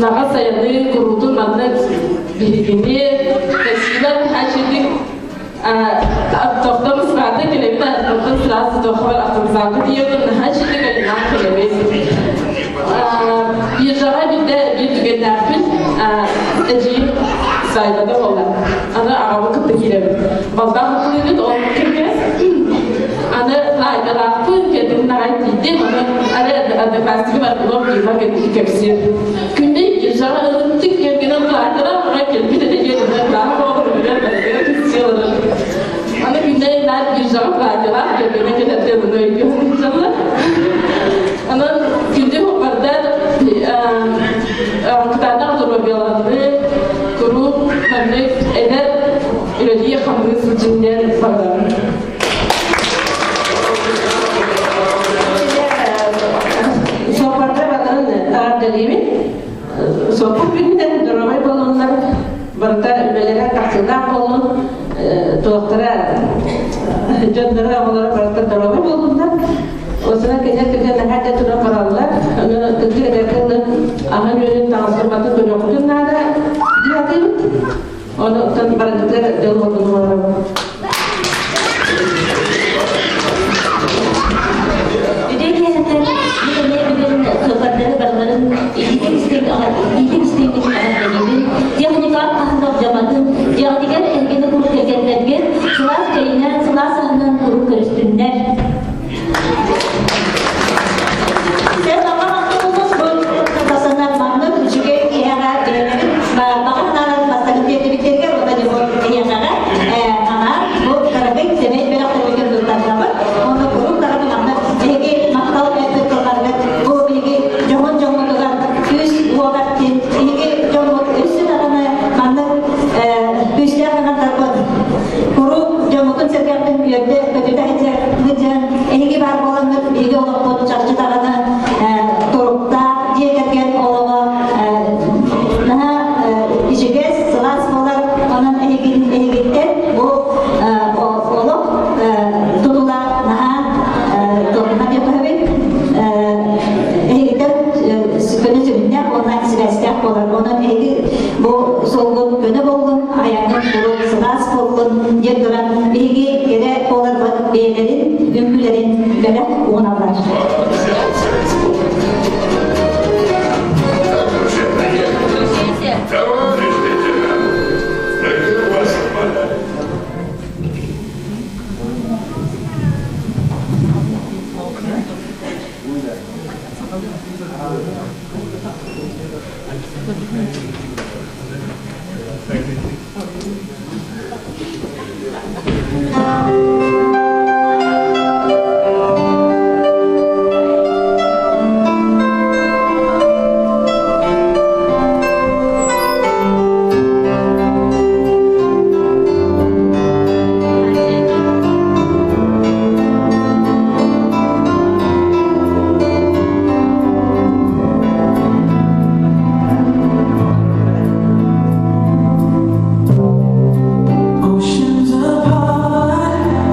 Наҕа сайыныы куруутун маннык биһигини спасибо Хачидик Тохтон саата кэлэбит аттан сразу тоххор автовокзалга тиийэбит наһаа читик айаннаан кэлэбит. Биржаҕа биирдэ биир түгэннээхпин эдьиийим свадьбата буолла. Аны аҕабын кытта киирэбит. Балбаах ыллыыбыт ол кэмҥэ аны свадьбалаахпын кэлбитин аҕай тиийдим аны аны однокласснигым барбылом биржа кэпсиир. Күннэй биржаҕа ылынтык кэргэнин платара аҕай кэлбит этэ диэн ынырыктаах оҕолор билэр барытыгар кэпсии олорор. Аны Күннэй наар биржаҕа платьелаах кэргэнэ кэлэргэ ылына өйдүү сылдьаллар. Онон күндү суоппардар кытаанах доруобуйаланыы куруук маннык эдэр үлэлии хамныы сылдьын диэн баҕарабын. Суоппардар баҕарын эҕэрдэлиибин. Суоппар күнүнэн доруобай буоллуннар, барыта үлэлэрэ тахсыылаах буоллун, туохтара дьонноро, оҕолоро барыта доруобай буоллуннар. Осына кэннэ кэннэ наһаа да туран бараллар. Аны кыргы эдэргэ ылын аһын-үөлүн таҥастырбатын көрүөхпүтүн наада дии атыыбыт. Онон барытыгар дьол буоллун оҥоробут. Үтүө киэһэтин бу эмиэ бүгүн суоппардары барыларын иитик истиҥ иитик истиҥник эҕэрдэлиибин. Техникаҕа хаһан да алдьамматын, дьиэҕитигэр эһигини куруук кэргэннэргит сылаас чэйинэн, сылаас аһынан куруук көрүстүннэр. Маннык үчүгэй киһиэхэ бэйэлэрин баҕа санааларын бастакы тиэрдибиттэригэр уонна дьобур эйиэхэҕэ анаан бу кыракый сэмэй бөлөхтөрбүтүн туттардабыт. Уонна куруук даҕаны маннык биһиги махтал эппит тылларбыт бу биһиги дьоһун дьоммутугар күүс уоҕар биһиги дьоммут өссө даҕаны маннык күүстээх аҥардарбыт куруук дьоммутун сэргэхтин үөрдэ көтүтэ сылдьан эһиги баар буолаҥҥыт биһиги олохпут чахчы даҕаны туруктаах дьиэ кэргэн олоҕо наһаа ичигэс, сылаас буолар. Онон эһигиттэн бу олох тутула наһаа туохха диэххэ эһигиттэн көнө сүрүннээх уонна сибээстээх буолар. Онон эһиги бу суолгун көнө буоллун, айаҥҥын куруук сылаас буоллун диэн туран биһиги кэрэ буоларбыт бэйэлэрин үҥкүүлэрин бэлэх ууналлар. Товарищ лейтенант, я вас умоляю. Oceans apart.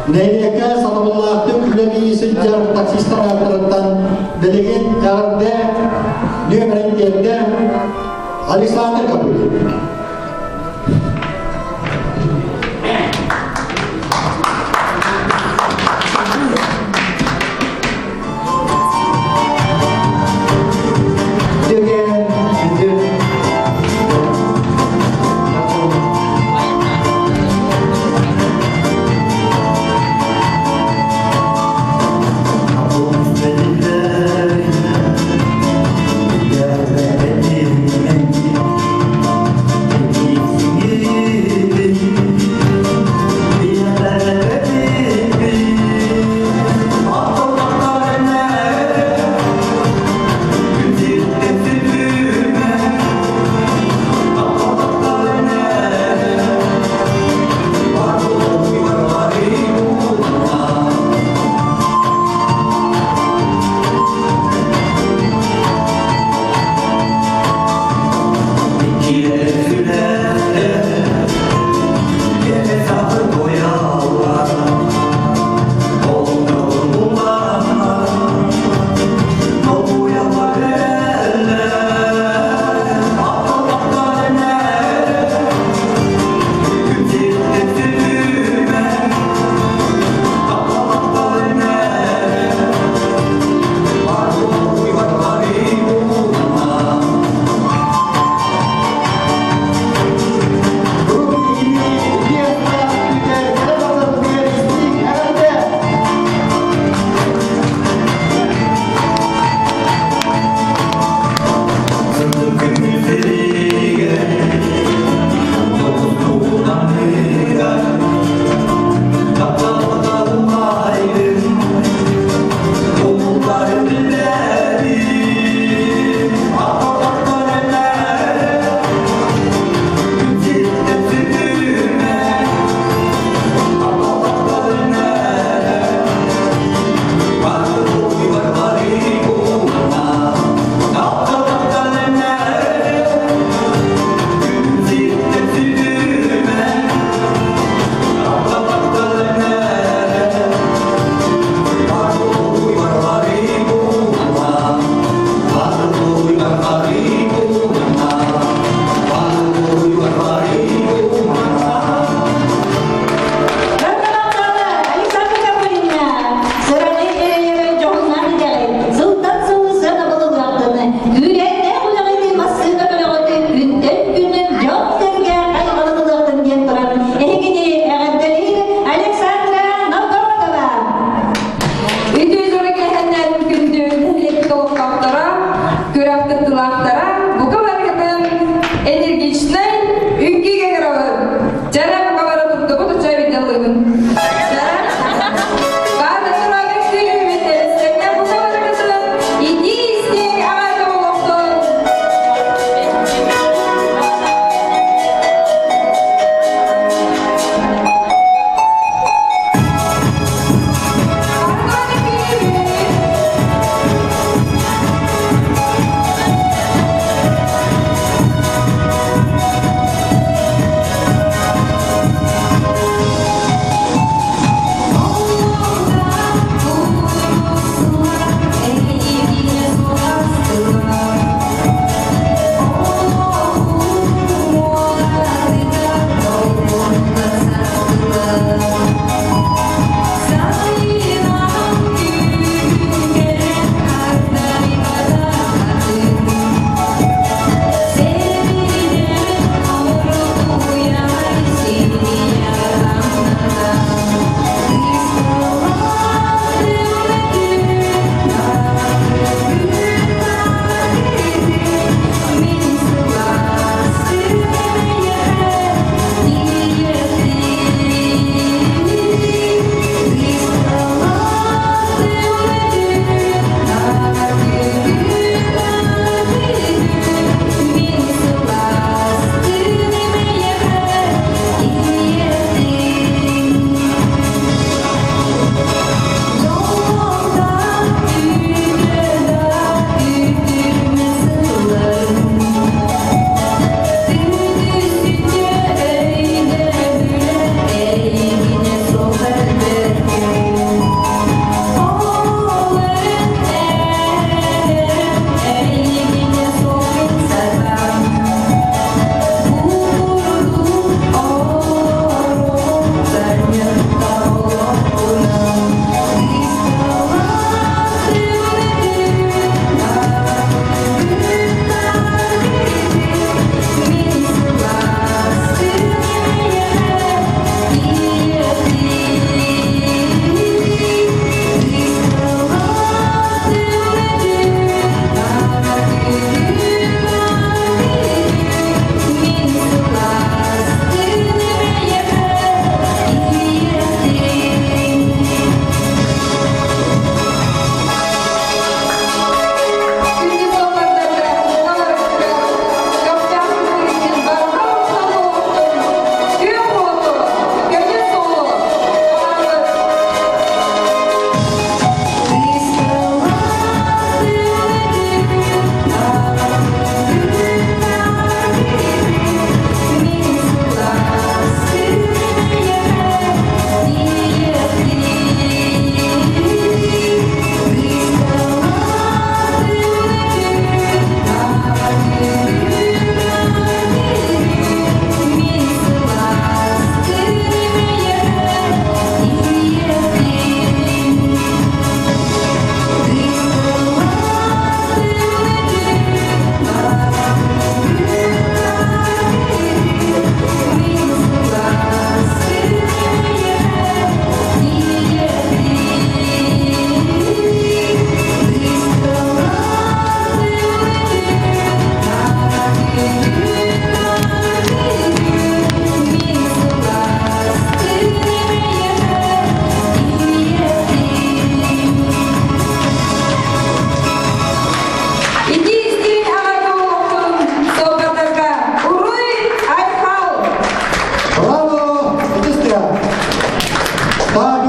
Нэһилиэккэ сатабыллаахтык үлэлии сылдьар таксистар ааттарыттан билигин эҕэрдэ нүөмэрин тиэрдэ Александр Копырин.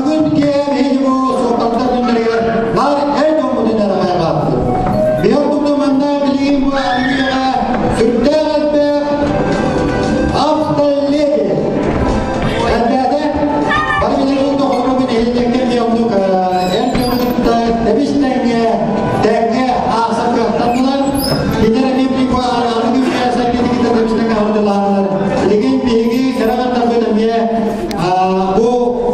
бүгүн киэһэ биһиги бу суоппардар күннэригэр наар эр дьоммутун эрэ хайҕаатыбыт. Биһиги курдук манна билигин бу аныгыга сүрдээх элбэх автоледи элбээтэ. Бары билигин доҕорбун иһиллэккэ эмиэ оннук эр дьону кытта тэбис тэҥҥэ тэҥҥэ аахсар кыахтаннылар. Кинилэр эмиэ бу аныгы үйэ сэргэтин кытта тэбис тэҥҥэ аһардылааннар. Билигин биһиги кыра аттарбыт эмиэ бу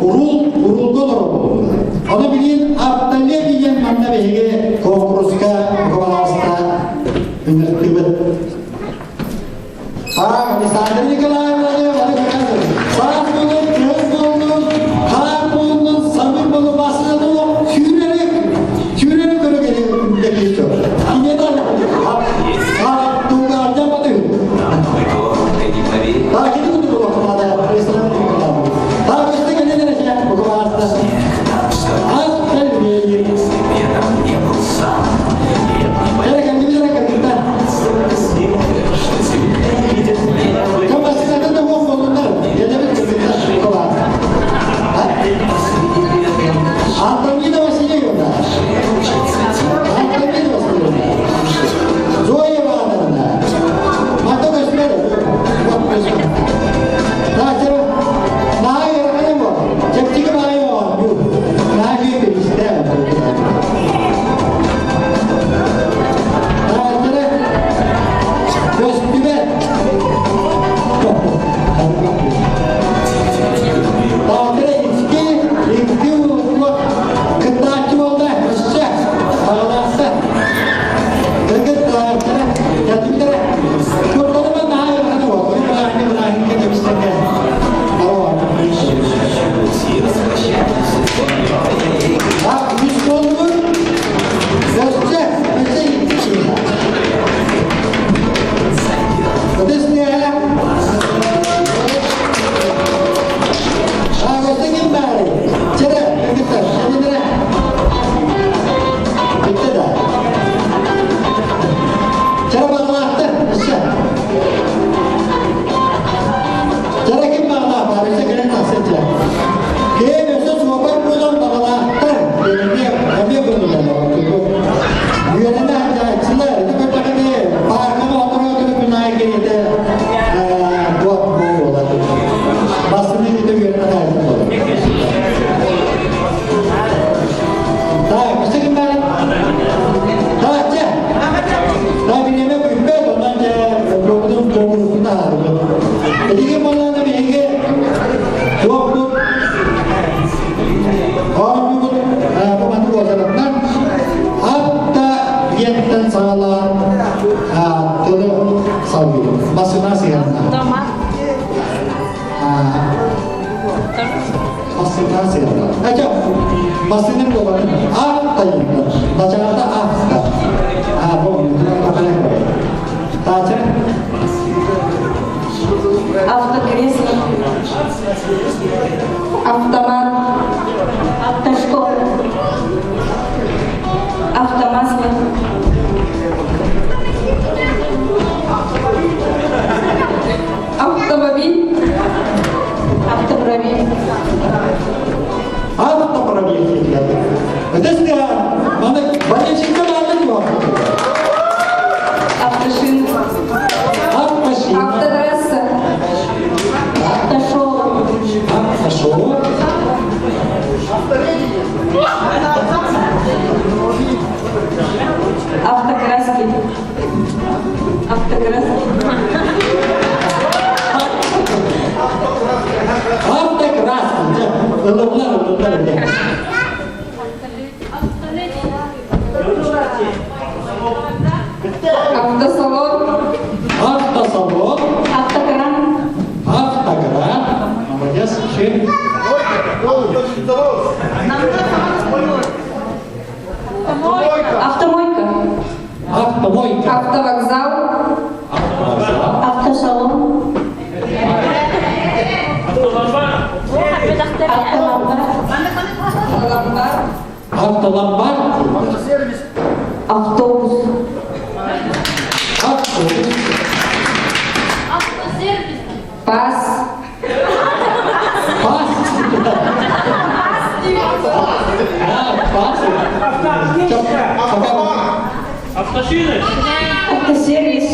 уруул уруулга олоробут. Ону билигин автоледи диэн манна биһиги куонкуруска куоласта ыҥыртыбыт. Александр Николаевна бары көрөбүт. Саас буолун, кыһын буоллун, хаар буоллун, самыр буолун басына сүүрэрик, сүүрэрик көрө кэлин Кине Антонина Васильевна. Антонина Васильевна. Зоя Ивановна. Мата көспөр. Наһаа ыарахан бу. Чэпчэки баайы оонньуу. Наһаа үчүгэй биристээ. Тааттара көстүбэт. Тааттара икки, икки кыттааччы буолла. Өссө аҕалаахта. Кыргыттаахтара, кэлбиттэрэ. Курталыма наһаа ыарахан уол. Бырааһынньыкка кэбистэргэ. Так, үс буоллубут. Өссө, өссө икки киһи. Ытыс тыаһа. Өссө ким баарый? Чэрэ, кыргыттар, кэлинэрэ. Бүттэ да. Чэрэ баҕалаахтар, өссө. Чэрэ ким баҕалаах баар, өссө кэлэн тахса чэ. Киһи өссө суопар буолан баҕалаахтар, эмиэ эмиэ буолулар. Үөрэнэ сылдьааччылар, ити көрдөҕүнэ пааркаҕа отуру отуру күн аайы кэриэтэ бу буолар. Бассыны ити үөрэнэ хаалбыт буолар. Так, өссө ким баар? Так, чэ. Так, бириэмэ бүппэт, онон дьэ куобутун куонкурустун таһаарбыт. Итиги буоллаҕына биһиги туохпут оонньуубут бу маннык уочаратынан атта диэнтэн саҕалаан тылы салгыыбыт. Массыына сыһыаннаах. Массыына сыһыаннаах. Эчэ, массыына буоларын аттайыннар. Началата атта. А, бу, Таача? Автокресло. Автомат. Автошкола. Автомасло. Автомобиль. Автопробель. Автопробель диэн. Өтөс маны болельщикка баалар дуо? Автошина. Автошина. Автотрасса. Автошоу. Автошоу. Автокраски. Автокраски. Автокраски. Ылымлар, ылымлар. Автосалон. Автосалон. Автокран. Автокран. Молодец. Еще. Автомойка. Автомойка. Автовокзал. Автовокзал. Автосалон. Автоломбард. Автоломбард. Автоломбард. Автобус. Автобус. Пас. Пас. Автошины. Автосервис.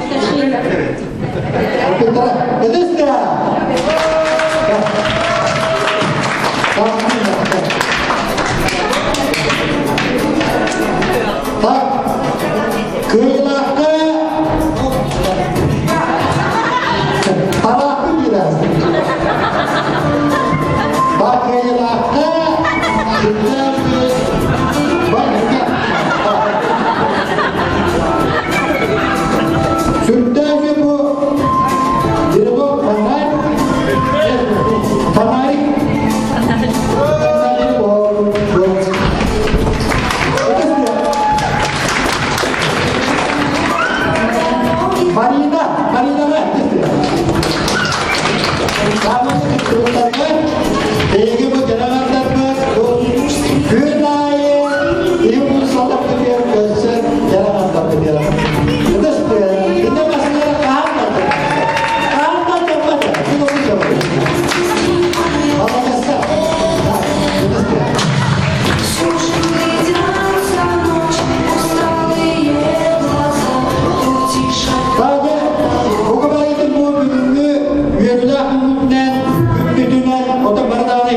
Автошина. Ытыс Так, кыылаахха тараахпын биэрээсин. Бакыйлаахха Сүрдээх бу Деревок фонарь, фонарик, Марина, Маринаға Эйги бу кэлэҕэрдэрбит бу күн аайы киһи булсалар көссө кэлэҕэрдэрбит Ытыс ити масыгара хаан хаан таппата ким ол Молодец. Тағы Угабайдың бу бүгүҥҥү үөрүүлээх күммүтүнэн, күммүтүнэн ото бардааны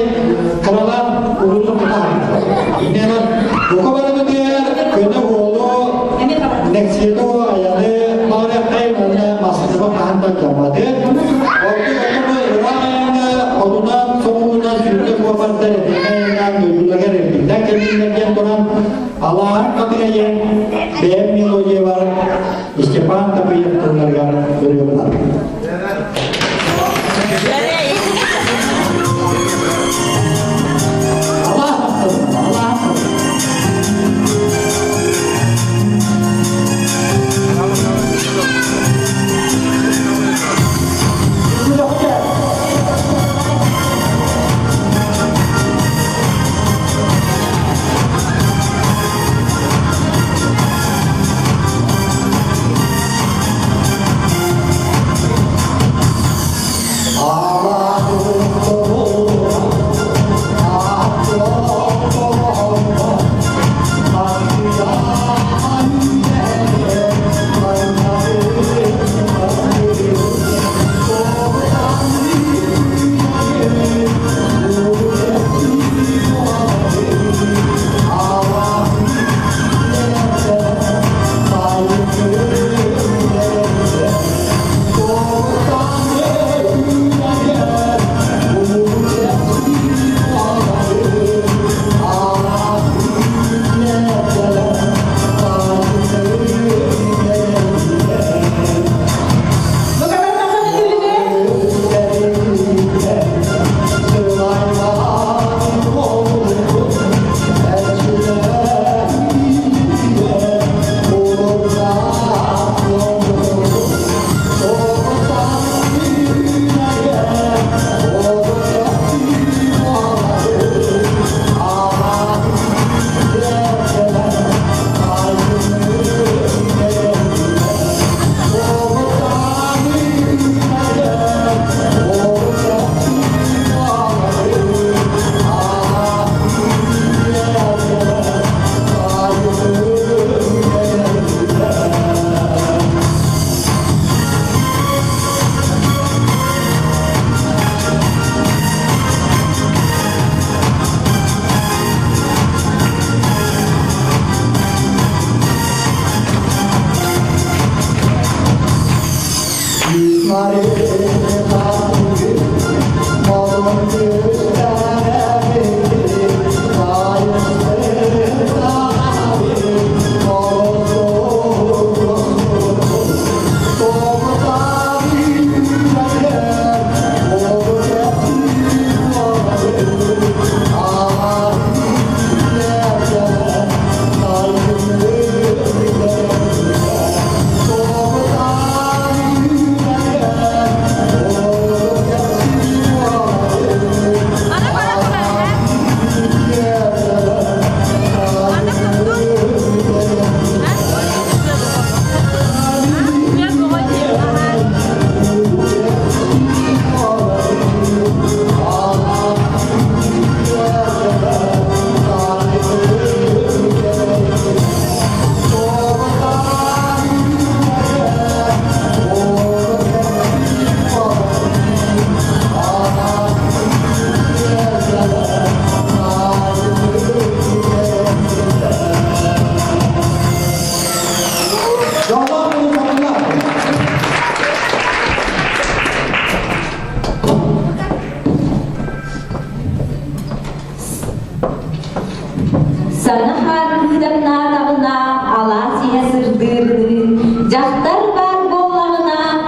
кыралаан урутун тутаһын. Иннинэн бука барыбытыгар көнө уолу Нексието айаны маарыахтай уонна массыба хаһан да дьамматы. Оттон отому ыраах айаҥҥа хотунан соҕуруунан сүүрдэ куопардар этиҥҥэ айаннаан дойдуларыгар эргиллэн кэллиннэр диэн туран Алааһын Хатыгайын бэйэм мелодиябар Степан Тапыев тылларыгар ырыабынан. Алааһын алааһын.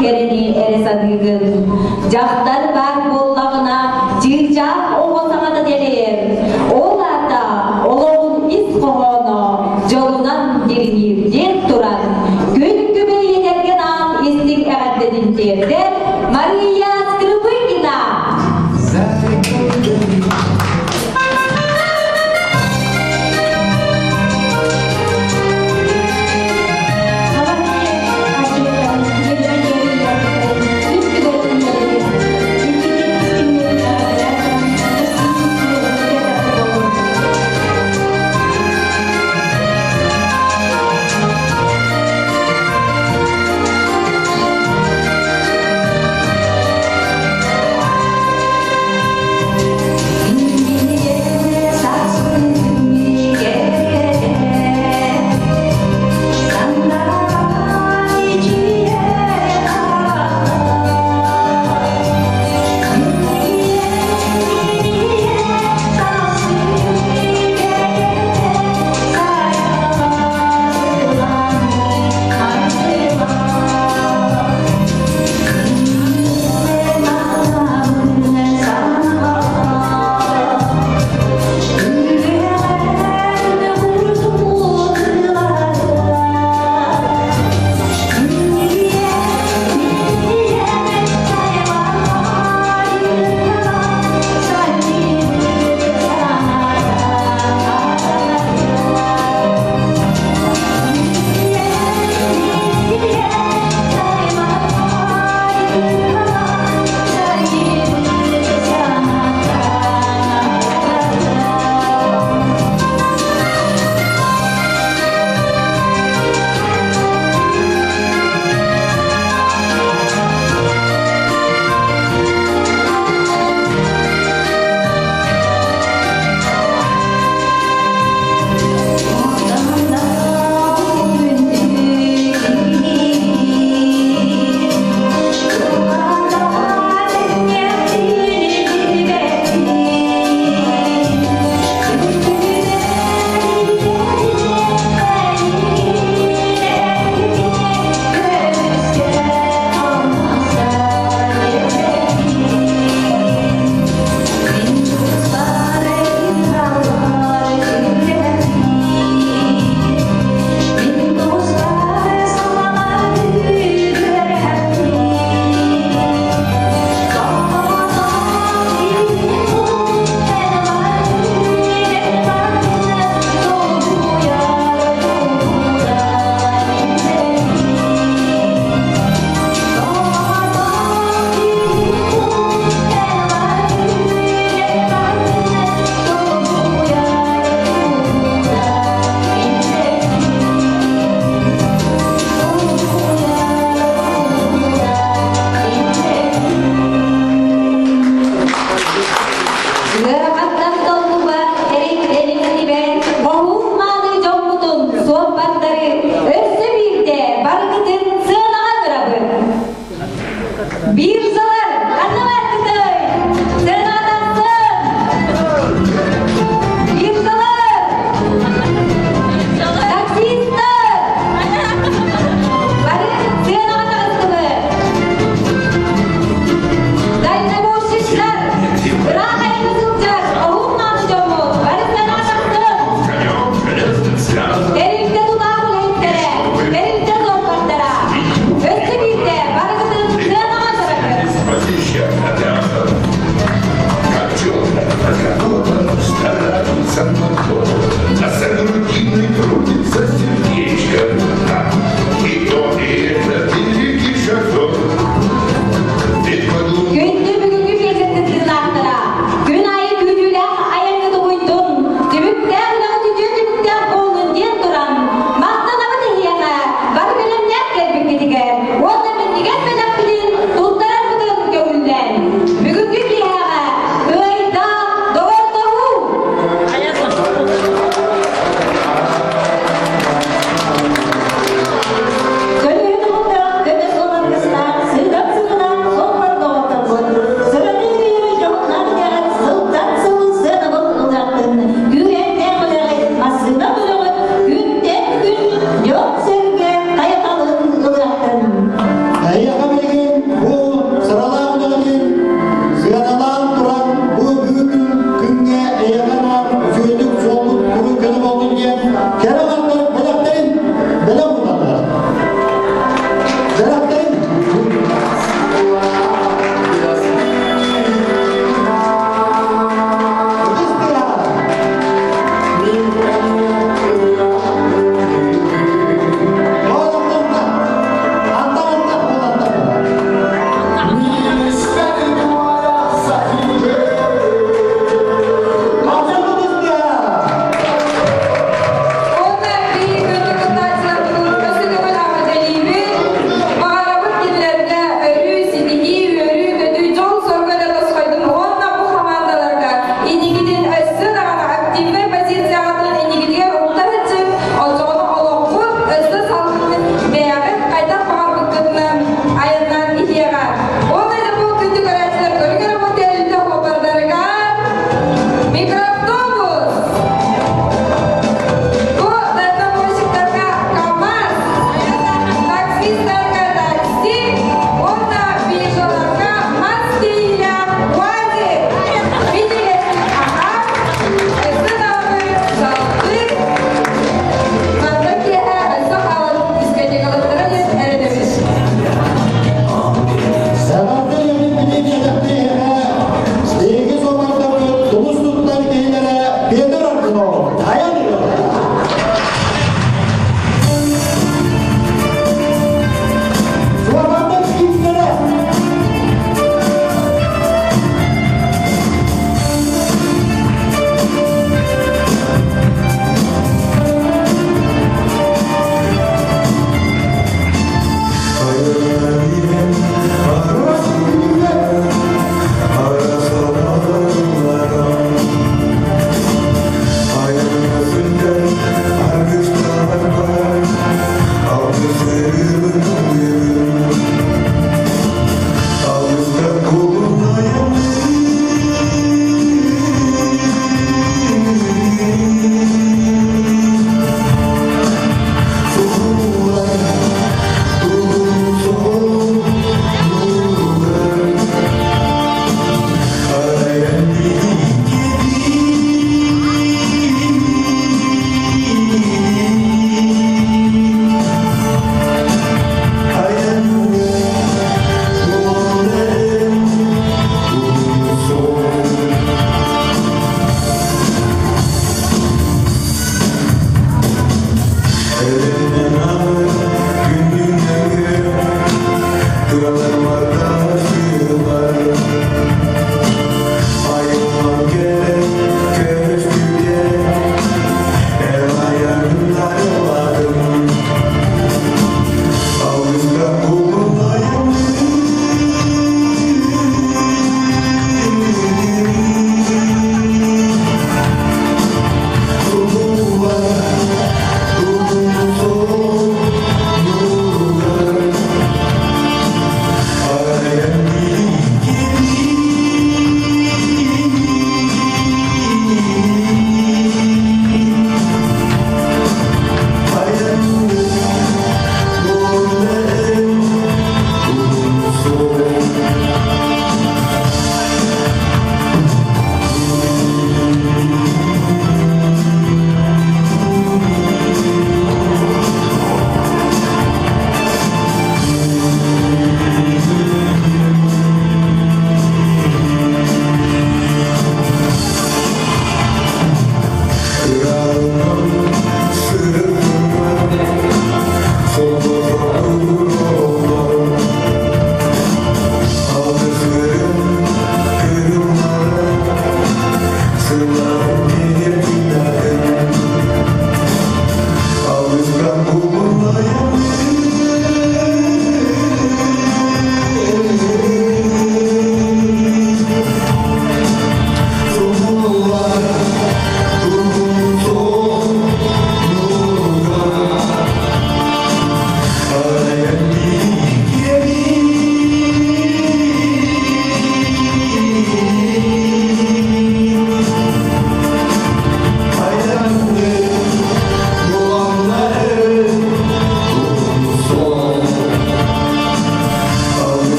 кэрэни эрэ саныыгын. Дьахтар баар буоллаҕына, чыычаах оҕо саҥата дэлэйэр. Ол аата олоҕун ис хоһооно дьолунан дириҥиир диэн туран, күн күбэй ийэлэргэ анаан истиҥ эҕэрдэтин тиэрдэр.